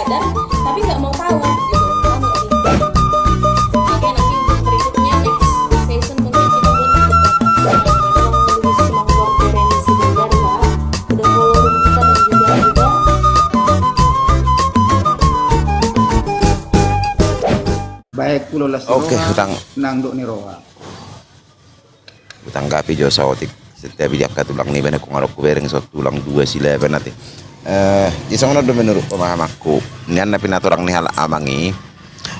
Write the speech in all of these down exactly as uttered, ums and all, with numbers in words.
Tapi nggak mau tahu gitu. Paham nggak sih? Oke, nanti untuk berikutnya, next session, mungkin kita buat untuk orang yang lebih semangat berorganisasi, benar, Pak. Udah follow kita dan juga, juga. Baik, Pulau Las. Oke, Roha, hutang. Nang dok ni roha. Hutanggapi jo saotik. Setiap i di angka tulang niba na nunga adong hubereng, so tulang dua silaban ate. Eh, jadi songon on do menurut pemahamanku. Nian na pinatorang ni halak amang i,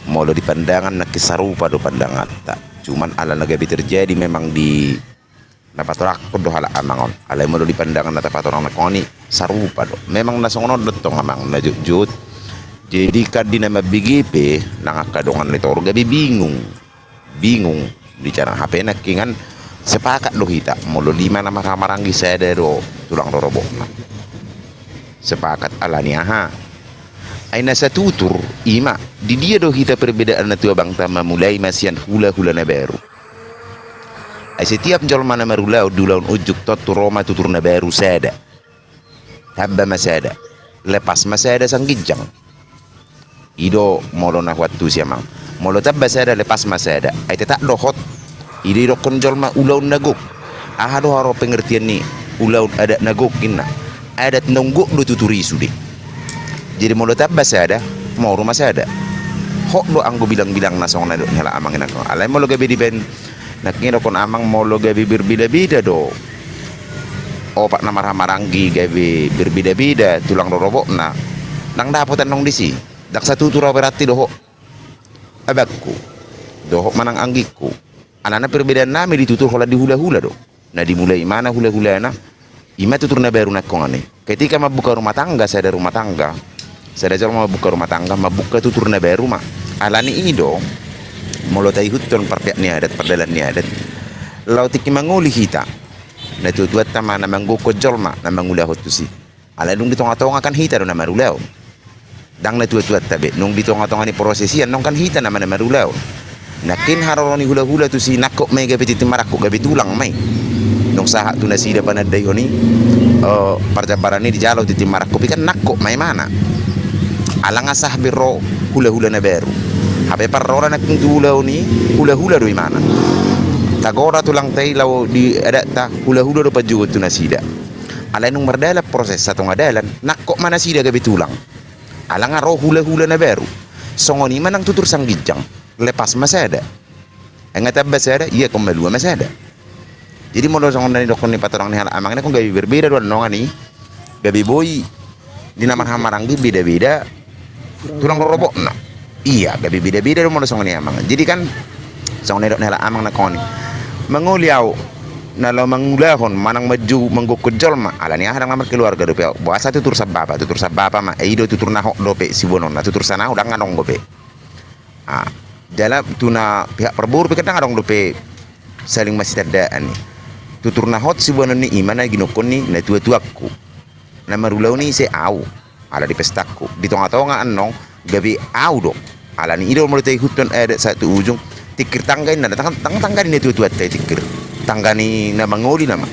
molo di pandangan nangkin sarupa do pandanganta. Cuman ala na gabe terjadi memang di na patorangkon do halak amang on. Alai molo di pandangan na tapatorang nangkin i sarupa do. Memang na songon on do tong amang na jotjot. Jadi kan di na mambege pe nang angka dongan ni toru gabe bingung. Bingung. Bicara hape nangkin kan sepakat do hita, molo lima na marhahamaranggi sada do tulang rorobotna. Sepakat ala ni aha? Ai na satutur, ima, di dia do hita perbedaan na tu abangta mamulai ma sian hulahula na baru. Ai setiap jolma na marulaon di ulaon unjuk tontu ro ma tutur na baru sada. Tamba ma sada, lepas ma sada sangginjang. I do molo na huantusi amang. Molo tamba sada lepas ma sada, ai tetap do hot. I do didokkon jolma ulaon na gok. Aha do haroa pengertian ni ulaon adat na gok inna? Adat naung gok do tutur i sude. Jadi molo tamba sada, moru ma sada. Hot do anggo bilangbilang na songon na didok ni halak amang i nangkin. Alai molo gabe dibaen nangkin i dokkon amang, molo gabe berbedabeda do opat na marhahamaranggi gabe berbedabeda tulang rorobotna, ndang dapot annon disi. Ndang satutur au berarti dohot abangku dohot manang anggingku. Alana perbedaan nami di tutur holan di hulahula do. Na dimulai imana hulahulana, ima tutur na baru nangkin i. Ketika mambuka rumah tangga, sada rumah tangga, sada jolma mambuka rumah tangga, mambuka tutur na baru ma. Ala ni i do, molo taihuthon parpihak ni adat, pardalan ni adat, laho tingki mangoli hita, na tuatuanta ma na manggokhon jolma na mangulahon tusi. Alai dung di tongatonga kan hita do na marulaon. Ndang na tuatuanta be, nung di tongatonga ni proses i annon kan hita nama na marulaon. Nangkin haroro ni hulahula tusi nangkok ma i gabe tintin marangkup, gabe tulang ma i. Nung sahat tu nasida panandaihon i, eh, parjambaran i dijalo tintin marangkup i kan nangkok ma imana. Ala nga sah be ro hulahula na baru. Hape parroha nangkin tu ulaon i, hulahula do imana. Tagora tulangta i laho di adatta, hulahula do panjouon tu nasida. Alai nung mardalan proses satonga dalan, nangkok ma nasida gabe tulang. Ala nga ro hulahula na baru. Songon i ma nang tutur sangginjang. Lepas ma sada. Ai nga tamba sada, ia ingkon malua ma sada. Jadi molo songon na nidokkon ni patorang ni halak amang i, ingkon gabe berbeda do annon i. Gabe boi di na marhahamaranggi bedabeda tulang rorobotna. Ia, gabe bedabeda do molo songon i amang. Jadi kan songon na nidok ni halak amang nangkin i, mangoli au na laho mangulahon manang manjou manggokhon jolma, ala ni aha, ndang na markeluarga dope au. Boasa tutur sambapa, tutur sambapa ma, i do tutur na hot dope siboanonna, tutur sanahu ndang adong dope. Ah, jala tu na pihak parboru pe kan ndang adong dope saling masitandaan i. Tutur na hot siboanon i ima na ginokhon ni na tuatuangku. Na marulaon i ise? Au. Ala di pestangku, di tongatonga annon gabe au do. Ala ni i do molo taihuthon adat sahat tu ujung, tingkir tangga inna, tang-, tang-, tangga ni na tuatuanta i tingkir. Tangga ni na mangoli nama.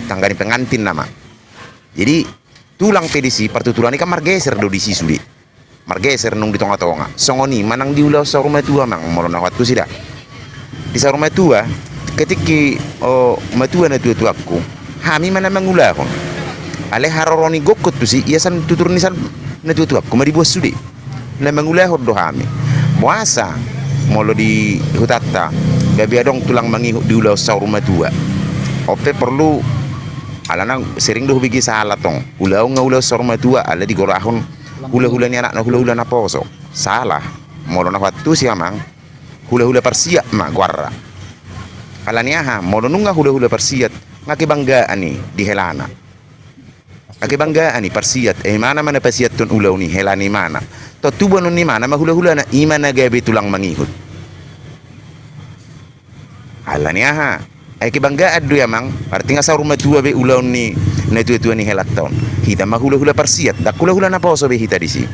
Tangga ni pengantin nama. Jadi tulang pe disi, partuturan i kan margeser do disi sude. Margeser nung di tongatonga. Songon i manang di ulaon saur matua amang, molo na huantusi da. Di saur matua, ketika, o, matua na tuatuangku, hami ma na mangulahon. Alai haroro ni gokhon tusi, ia sian tutur ni sian na tuatuangku ma diboan sude. Na mangulahon do hami. Boasa molo di hutanta gabe adong tulang mangihut di ulaon saur matua? On pe porlu, alana sering do hubege sala tong. Ulaon nga ulaon saur matua, ala digorahon hulahula ni anakna hulahula naposo. Sala. Molo na huantusi amang, hulahula parsiat ma goarna. Ala ni aha? Molo nunga hulahula parsiat, nga kebanggaan i di helana. Nga kebanggaan i, parsiat, eh, imana ma na pasiathon ulaon i, hela ni imana. Tontu boanon ni imana ma hulahulana, ima na gabe tulang mangihut. Ala ni aha? Ai kebanggaan do i amang, arti nga saur matua be ulaon ni na tuatua ni helanta on. Hita ma hulahula parsiat, ndang hulahula naposo be hita disi.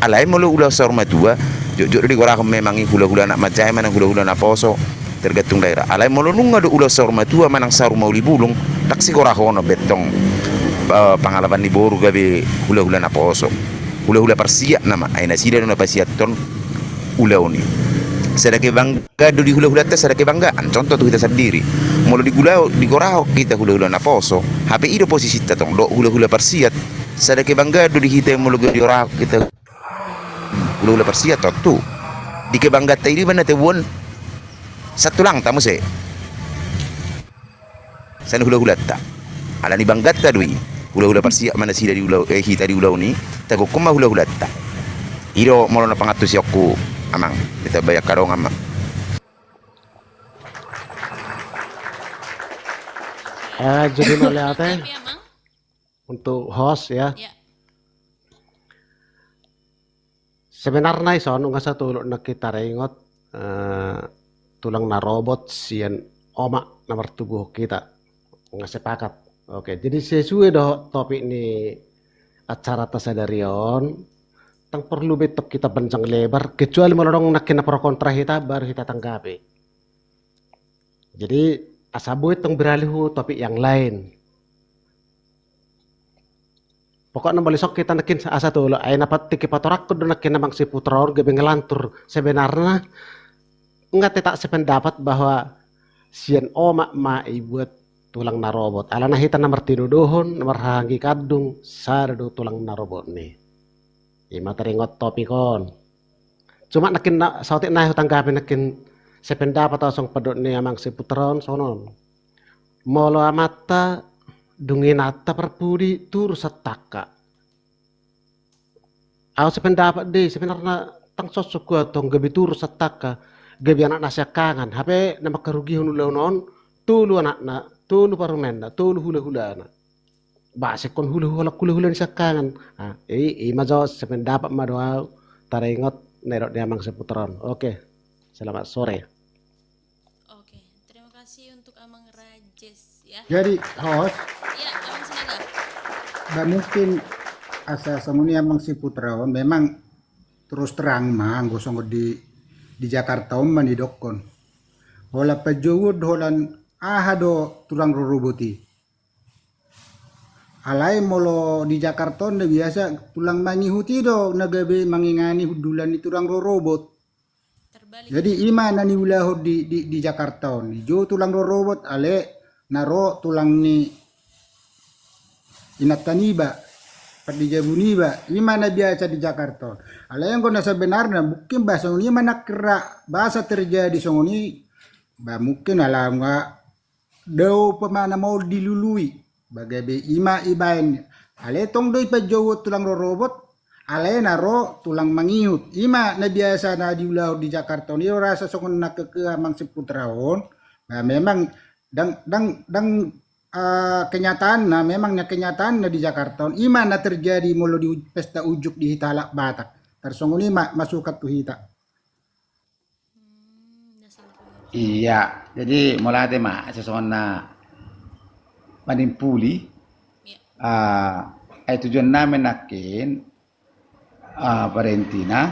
Alai molo ulaon saur matua, jotjot do digorahon memang i hulahula anak manjae manang hulahula naposo, tergantung daerah. Alai molo nunga do ulaon saur matua manang saur mauli bulung, ndang sigorahon be tong, eh, pangalaman ni boru gabe hulahula naposo. Hulahula parsiat nama, ai nasida do na pasiathon ulaon i. Sada kebanggaan do di hulahulanta, sada kebanggaan. Contoh tu hita sandiri. Molo digulao, digorahon hita hulahula naposo, hape i do posisinta tong dohot hulahula parsiat. Sada kebanggaan do di hita molo digorahon hita hulahula parsiat, tontu. Di kebanggaanta i do ibana taboan santulangta muse. Sian hulahulanta. Alani banggaanta do i. Hulahula parsiat ma nasida di ulaon, eh, hita di ulaon i. Tagokhon ma hulahulanta. I do molo na pangantusionku, Amang. Hita bayak kadongan ma. Eh, jadi mauliate. Tapi, Amang? Untuk host, ya. Ya. Sebenarna ison nunga satolop nangkin taringot, eh, tulang na robot sian omak na martubuhon hita. Nunga sepakat. Oke, jadi sesuai dohot topik ni acaranta sadari on, ndang porlu be tong hita panjang lebar, kecuali molo adong nangkin na pro kontra hita, baru hita tanggapi. Jadi, asa boi tong beralih tu topik yang lain. Pokokna molo dison hita nangkin asa tolop, ai na tingki patorangkon do nangkin Amang Siputra on gabe ngelantur. Sebenarna nunga hita sependapat bahwa sian omak ma dibuat tulang na robot. Alana hita na martinodohon, na marhaha anggi kandung, sada do tulang na robot ni. I ma taringot topik on. Cuma nangkin na, saotik nai hutanggapi nangkin sependapat au songon pandok ni Amang Siputra on songon on. Molo amanta dung inanta parpudi turus sian tangka. Au sependapat do i, sebenarna ndang sosok hua tong gabe turus sian tangka, gabe anak na siangkangan, hape na mangkarugihon ulaon on, tolu anakna, tolu parumaenna, tolu hulahulana. Ba, singkon hula-, hula-, hulahula ni siangkangan. Ah, i, i ma jo, sependapat ma do au, taringot na nidok ni Amang Siputra on. Oke, selamat sore. Oke, terima kasih untuk Amang Rajes, ya. Jadi, host. Ya, Amang Sinaga. Ba, mungkin asa songon i Amang Siputra on, memang terus terang ma, anggo songon di, di Jakarta on ma nidokkon. Holan panjouon, holan aha do tulang rorobot i. Alai molo di Jakarta on na biasa tulang mangihut i do na gabe mangingani hundulan ni tulang rorobot. Terbalik. Jadi i ma na niulahon di, di, di Jakarta on. Dijou tulang rorobot, alai na ro tulang ni inanta niba, pardijabu niba, i ma na biasa di Jakarta on. Alai anggo na sebenarna mungkin ba songon i ma nangkin ra, ba asa terjadi songon i, ba mungkin ala nga dao pe ma na maol dilului, ba gabe i ma ibaen. Alai tong do i panjouon tulang rorobot, alai na ro tulang mangihut. I ma na biasa na diulahon di Jakarta on, i do rasa songon na keke Amang Siputra on, ba memang ndang, ndang, ndang, ah, kenyataanna, memang na kenyataanna di Jakarta on, i ma na terjadi molo di uj-, pesta unjuk di hita halak Batak. Tarsongon i ma masukan tu hita. Hmm, na salah paham. Iya, jadi mauliate ma, asa songon na manimpuli. Iya. Ah, ai tujuan nami nangkin, ah, pada intina,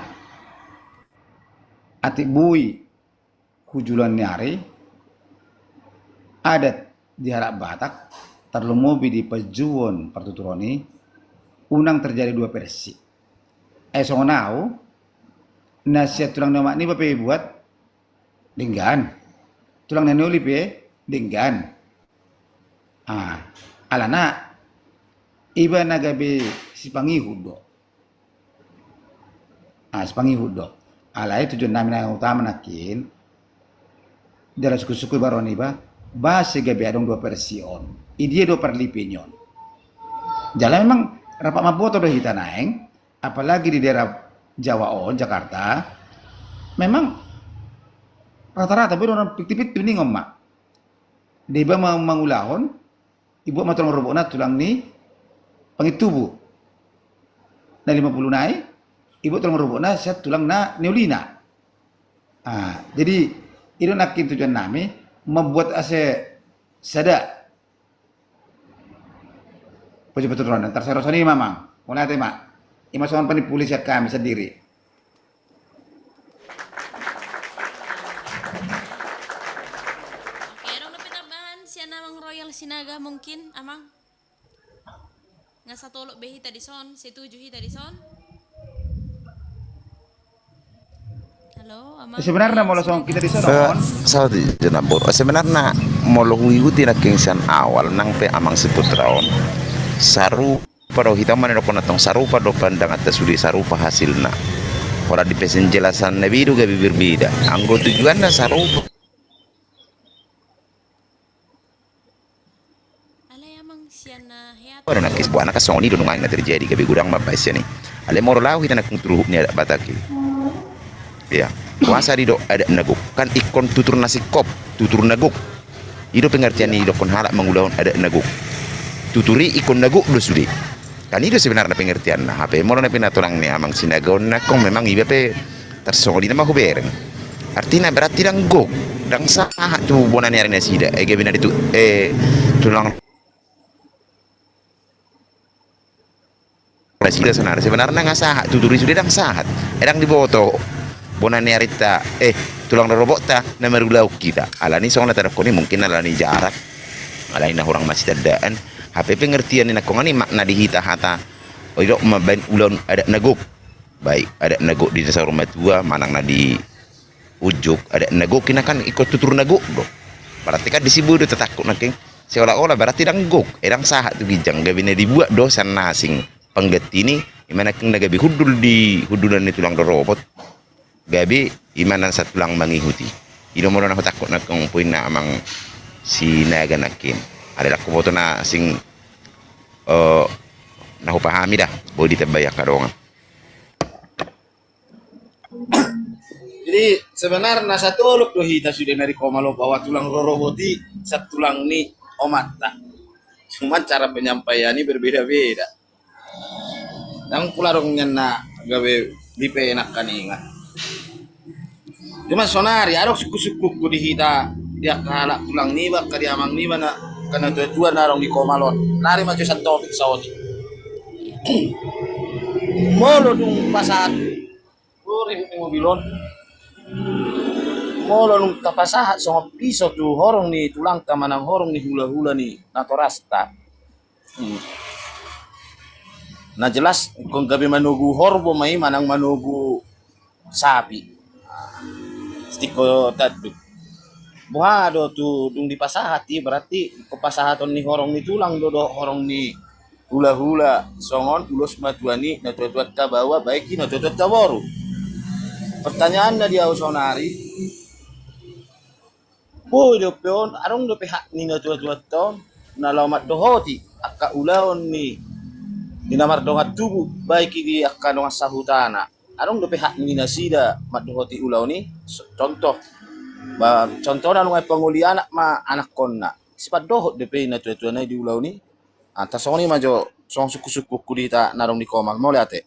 atik boi hu joloan ni ari, adat di halak Batak, tarlumobi di panjouon partuturon i, unang terjadi dua versi. Eh, songon au, na sian tulang ni omak niba pe dibuat, denggan. Tulang na nioli pe, denggan. Ah, alana, iba na gabe sipangihut do. Ah, sipangihut do. Alai tujuan nami na utama nangkin, jala sungkun-sungkun baron iba, ba asa gabe adong dua versi on. I dia do parlipin i on. Jala memang rap mamboto do hita naeng, apalagi di daerah Jawa on, Jakarta, memang rata-rata boi do orang fifty fifty ningon ma. Dia iba ma-, mangulahon, dibuat ma tulang rorobotna tulang ni pangintubu. Na lima puluh nai, dibuat tulang rorobotna sian tulang na niolina. Ah, jadi, i do nangkin tujuan nami, mambuat asa sada panjouon partuturon, tarsongon i ma, Amang. Mauliate ma. I ma songon panimpuli sian hami sandiri. Oke, adong dope tambahan sian Amang Royal Sinaga mungkin, Amang? Nga satolop be hita dison, setuju hita dison? Sebenarna molo songon hita di sana, eh, on. Sahat i, Jenambor. Sebenarna molo huihuti nangkin sian awal nang pe Amang Siputra on, sarupa do hita manang dohonon antong, sarupa do pandanganta sude, sarupa hasilna. Holan di penjelasan na be do gabe berbeda. Anggo tujuanna sarupa. Alai Amang, sian na hea. Baru nangkin, buana kan songon i do nunga na terjadi, gabe godang ma baen sian i. Alai molo laho hita nangkin tu ruhut ni adat Batak i. Iya. Boasa didok adat na gok? Kan ingkon tutur na singkop, tutur na gok. I do pengertian ni didokkon halak mangulahon adat na gok. Tutur i ingkon na gok do sude. Kan i do sebenarna pengertianna, hape molo na pinatulang ni Amang Sinaga on nangkin memang iba pe tarsongon i nama hubereng. Artina berarti ndang gok, ndang sahat tu bona ni ari nasida, eh, gabe na ditu-, eh, tulang nasida sonari. Sebenarna nga sahat, tutur i sude ndang sahat. Eh, ndang diboto bona ni arinta, eh, tulang rorobotta na marulaon hita. Alani songon na tadokkon i mungkin alani jarak, alani na hurang masitandaan. Hape pengertian ni nangkin i makna di hita hata, o, didok ma baen ulaon adat na gok. Baik adat na gok di na saur matua manang na di unjuk, adat na gok i na kan ingkon tutur na gok do. Berarti kan disi boi do tatangkup nangkin seolah-olah berarti ndang gok, eh, ndang sahat tu ginjang, gabe na dibuat do sian na asing pangganti ni, i ma nangkin na gabe hundul di hundulan ni tulang rorobot. Gabe i ma na satulang mangihut i. I do molo na hutangkup nangkin poinna Amang Sinaga nangkin. Alai ndang huboto na sing, eh, na hupahami da, boi ditambai angka dongan. Jadi sebenarna satolop do hita sude na di Komal on, bahwa tulang rorobot i satulang ni omanta. Cuman cara penyampaian i berbeda-beda. Ndang pola adong nian na gabe dipenak kaningan. Cuman sonari adong sungkun-sungkunku di hita, di angka halak tulang niba, angka di amang niba na, angka na tua-tua na adong di Komal on. Nari ma jo santopik saotik. Molo dung pasahat, oh, ribut ni mobil on. Molo dung tapasahat songon piso tu horong ni tulangta manang horong ni hula-hula ni natorasta. Hmm. Na jelas ingkon gabe manogu horbo ma i manang manogu sapi. Sitiko tanduk. Boha do tu dung dipasahat i, berarti ingkon pasahaton ni horong ni tulang do dohot horong ni hula-hula songon ulos matua ni natua-tuanta baoa, baik i natua-tuanta boru. Pertanyaanna di au sonari, boi dope on, adong dope hak ni natua-tuanta on na laho mandohoti angka ulaon ni, ni na mardongan tubu, baik i di angka dongan sahutana. Adong dope hak ni nasida mandohoti ulaon i. So-, contoh, ba, contohna nunga pangoli anak ma anakkonna, sipandohot dope i natua-tuana i di ulaon i. Ah, tarsongon i ma jo songon sungkun-sungkunku di hita na adong di Komal. Mauliate.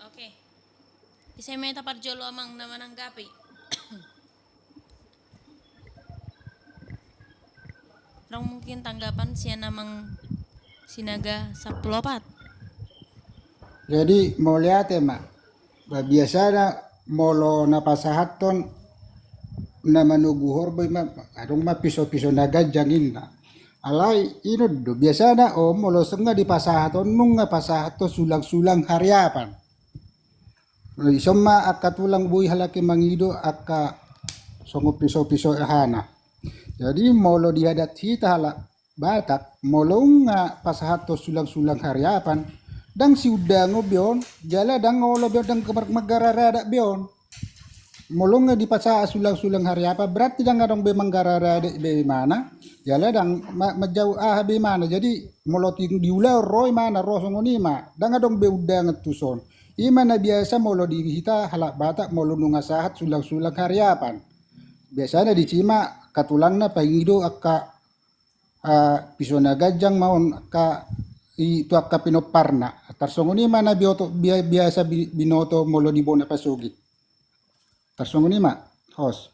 Oke. Ise ma hita parjolo amang na mananggapi? Adong mungkin tanggapan sian Amang Sinaga sampulu opat. Jadi mauliate ma. Ba, biasana molo na pasahathon na manogu horbo i ma, adong ma piso-piso na ganjang inna. Alai i do biasana on molo songon na dipasahat on nunga pasahathon sulang-sulang hariapan. Ison ma angka tulang boi halak i mangido angka songon piso-piso hana. Jadi molo di adat hita halak Batak, molo nunga pasahathon sulang-sulang hariapan, ndang siundangon be on, jala ndang olo be on, ndang manggarar adat be on. Molo nunga dipasahat sulang-sulang hariapan, berarti ndang adong be manggarar adat be imana, jala ndang ma-, manjou aha be imana. Jadi molo di ulaon ro imana, ro songon i ma, ndang adong be undangan tuson. I ma na biasa molo di hita halak Batak molo nunga sahat sulang-sulang hariapan. Biasana disi ma angka tulangna pangido angka, ah, piso na ganjang ma on angka i tu angka pinomparna. Tarsongon i ma na bioto, bia-, biasa bi-, binoto molo di bona pasogit. Tarsongon i ma, host.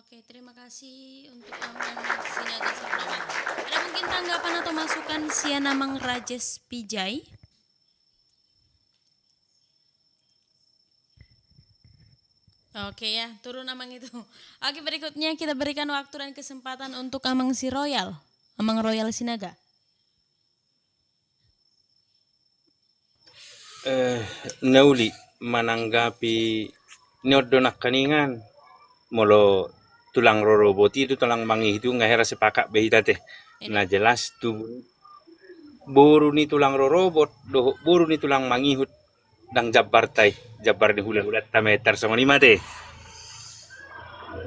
Oke, terima kasih untuk Amang Sinaga sampulu opat. Ada mungkin tanggapan atau masukan sian Amang Rajes Pijai? Oke ya, turun Amang itu. Oke, berikutnya kita berikan waktu dan kesempatan untuk Amang si Royal, Amang Royal Sinaga. Eh, na uli. mananggapi ni on do nangkaningan. Molo tulang rorobot i do tulang mangihut i, nga hera sepakat be hita te. Na jelas tu boru ni tulang rorobot dohot boru ni tulang mangihut ndang jambar ta i, jambar ni hulahulanta ma i, tarsongon i ma te.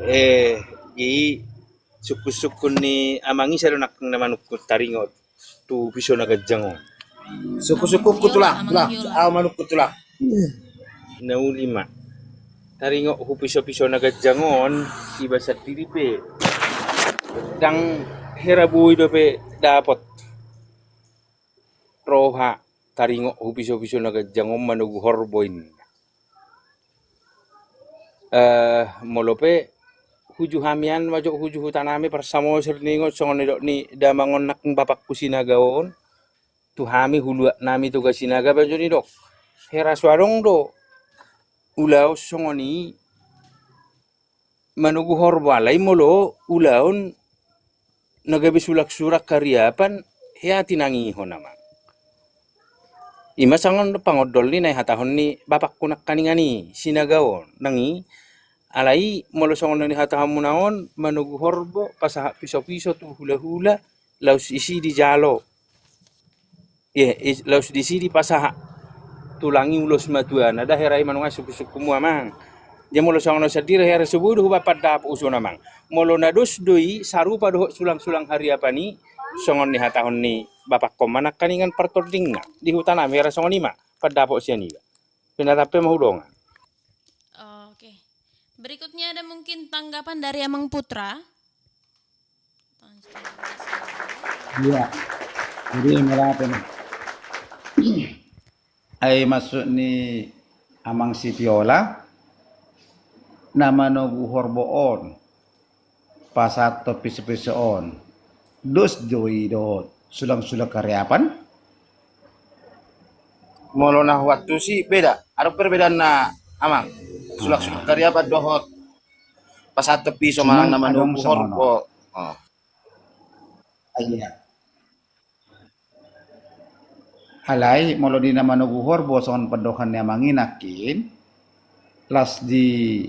Eh, i sungkunsungkun ni amang i, sai do nangkin na manungkun taringot tu piso na ganjang on. Sungkunsungkunku tulang, tulang, au manungkun tulang. Na uli ma taringot tu pisopiso na ganjang on, iba sandiri pe ndang hera boi dope dapot roha taringot tu pisopiso na ganjang on manogu horbo inna. Eh, molo pe huju hami an, majok huju huta nami parsamosir ningon, songon nidok ni damang on nangkin bapakku Sinaga on tu hami, huluat nami Toga Sinaga, bajo nidok hera so adong do ulaon songon i manogu horbo, alai molo ulaon na gabe sulangsulang hariapan, hea tinangihon amang. Ima songon pangondol ni na ihatahon ni bapakku nangkaningan i Sinaga on nang i. Alai molo songon na nihatahonmuna on, manogu horbo, pasahat pisopiso tu hulahula, laos disi dijalo. Ye, laos disi dipasahat tulang i ulos matuana, da hera i manungkun sungkunsungkunmu amang. Jadi molo songon on sandiri hera so boi do hubaen pandapot uson amang. Molo na dos do i sarupa dohot sulangsulang hariapan i, songon nihatahon ni bapakku on ma nangkaningan partordingna di huta nami, hera songon i ma pandapot sian iba. Pinatap pe ma hudongan. Oke. Berikutnya ada mungkin tanggapan dari Amang Putra. Iya. Jadi merape nih? Ai maksud ni Amang Sipiola, na manogu horbo on, pasahathon pisopiso on, dos do i dohot sulangsulang hariapan? Molo na huantusi beda, adong perbedaanna amang. Sulangsulang hariapan dohot pasahathon piso manang na manogu horbo. Alai molo di na manogu horbo songon pandohan ni amang i nangkin, las di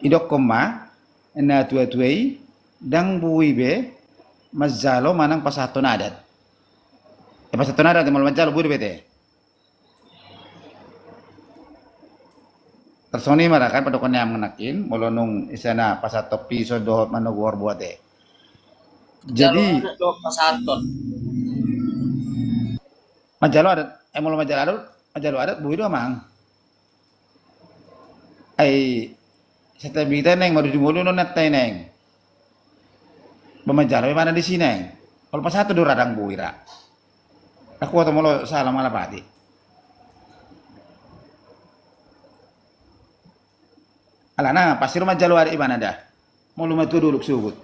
idokkon ma na tuatua i, ndang boi be manjalo manang pasahathon adat. Eh, pasahathon adat molo manjalo boi do be te. Tarsongon i ma ra kan pandohan ni amang nangkin, molo nung isana pasahathon piso dohot manogu horbo ate. Jadi manjalo adat dohot pasahathon. Manjalo adat, eh, molo manjalo adat, manjalo adat boi do amang. Ai sata bita neng, molo di molo non natta i neng. Ba manjalo i mana disi neng. Molo pasahathon do ra ndang boi ra. Aku atau molo salah malah pati. Alana pasti ro manjalo adat ibana da. Molo matua dolok sogot.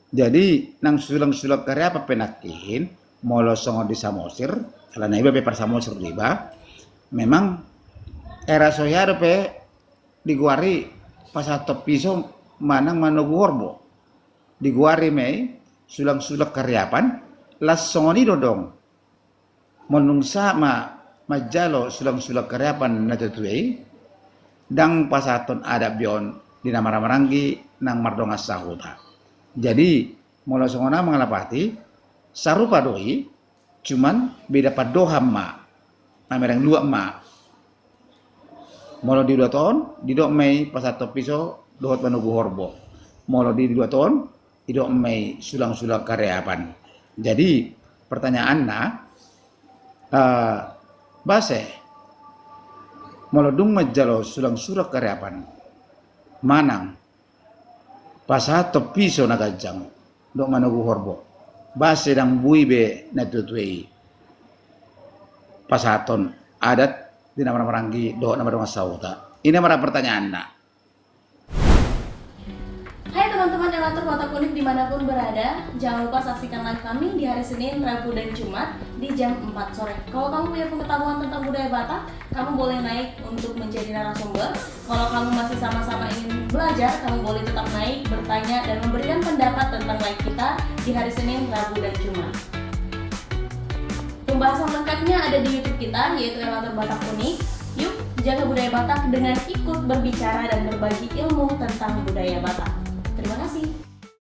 Jadi nang sulangsulang hariapan pe nangkin, molo songon di Samosir, alana iba pe parsamosir do iba, memang era so hea dope digoari pasahathon piso manang manogu horbo. Digoari ma i sulangsulang hariapan, las songon i do dong. Molo nung sahat ma manjalo sulangsulang hariapan na tuatua i, ndang pasahathon adat be on di na marhahamaranggi nang mardongan sahuta. Jadi molo songon i mangalapati, sarupa do i, cuman beda pandohan ma. Mamereng luat ma. Molo di luat on didok ma i pasahathon piso dohot manogu horbo. Molo di luat on didok ma i sulangsulang hariapan. Jadi pertanyaanna, eh, boasa molo dung manjalo sulangsulang hariapan manang pasahathon piso na ganjang dohot manogu horbo, boasa ndang boi be na tuatua i pasahathon adat di na marhahamaranggi dohot na mardongan sahuta? I ma ra pertanyaanna. Hai teman-teman Donatur Batak Unik dimanapun berada, jangan lupa saksikan live kami di hari Senin, Rabu, dan Jumat di jam empat sore. Kalau kamu punya pengetahuan tentang budaya Batak, kamu boleh naik untuk menjadi narasumber. Kalau kamu masih sama-sama ingin belajar, kamu boleh tetap naik, bertanya, dan memberikan pendapat tentang live kita di hari Senin, Rabu, dan Jumat. Pembahasan lengkapnya ada di YouTube kita, yaitu Elator Batak Unik. Yuk, jaga budaya Batak dengan ikut berbicara dan berbagi ilmu tentang budaya Batak. Terima kasih.